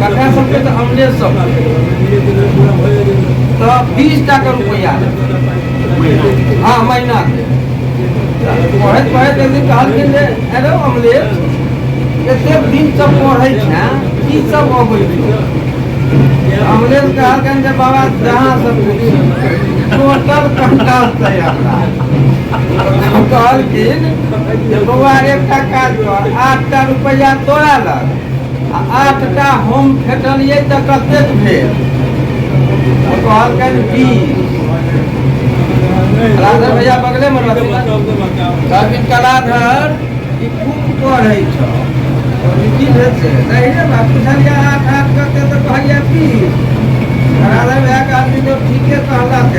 कका सबके तऽ अमलेश सब तऽ 20 टाका रुपैआ। हँ, महीनाके। पढ़ैत पढ़ैत एक दिन कहलखिन जे अरे अमलेश, एतेक दिनसँ पढ़ै छेँ, की सब अबै छौ? अमलेश कहलखिन जे बाबा, जहाँ सब पूछी टोटल कंटाल छै हमरा। कहलखिन जे बौआ, एकटा काज कर, 8टा रुपैआ तोरा लग आ 8टा हम फेटलियै तऽ कतेक भेल? तऽ कहलकनि 20। कलाधर भैया बगलेमे रहथिन। कहलखिन, कलाधर, ई खूब पढ़ै छौ। कहलखिन, की भेल से? नहीं रे बा, पुछलियै 8 8 कते तऽ कहलियै 20। कलाधर भैया कहलखिन जे ठीके कहलक।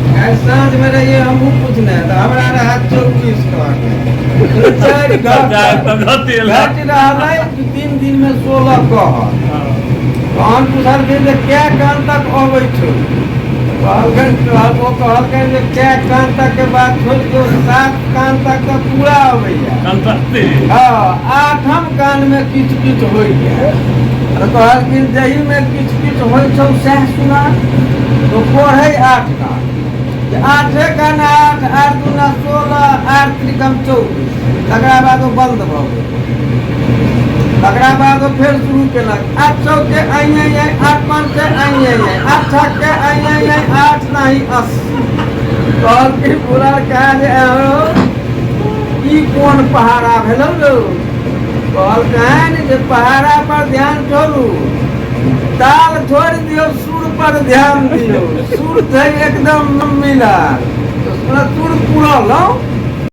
काल्हि साँझमे रहियै हमहूँ पूछने तऽ हमरा रहए 24 कहने, 4 घटि रहलै। 3 दिनमे 16 कहल। तहन पुछलखिन जे कै कान तक अबै छौ? कहलखिन, ओ कहलखिन जे कै कान तक के बाद छोड़ि दियौ, 7 कान तक तऽ पूरा अबैया। हँ, आठम कान मे किछु किछु होइया। तऽ कहलखिन, जहीमे किछु किछु होइ छौ सएह सुना। तो पढ़ै 8 कान, जे आठे कान, 8 8 दूना 16, 8 त्रिकम 24। तकरा बाद ओ बन्द भऽ गेल। तकरा बाद ओ फेर शुरू केलक, 8 चौके आइ आइ आइ, 8 पाँच के आइ आइ आइ, 8 छक के आइ आइ आइ, 8 नाही 80। कहलखिन पूरा कहा जे आरो ई कोन पहाड़ा भेलौ रौ? कहलकनि जे पहाड़ा पर ध्यान छोड़ू, ताल छोड़ि दियौ, सुर पर ध्यान दियौ। सुर छै एकदम मिलल, सुर पुरलहुँ।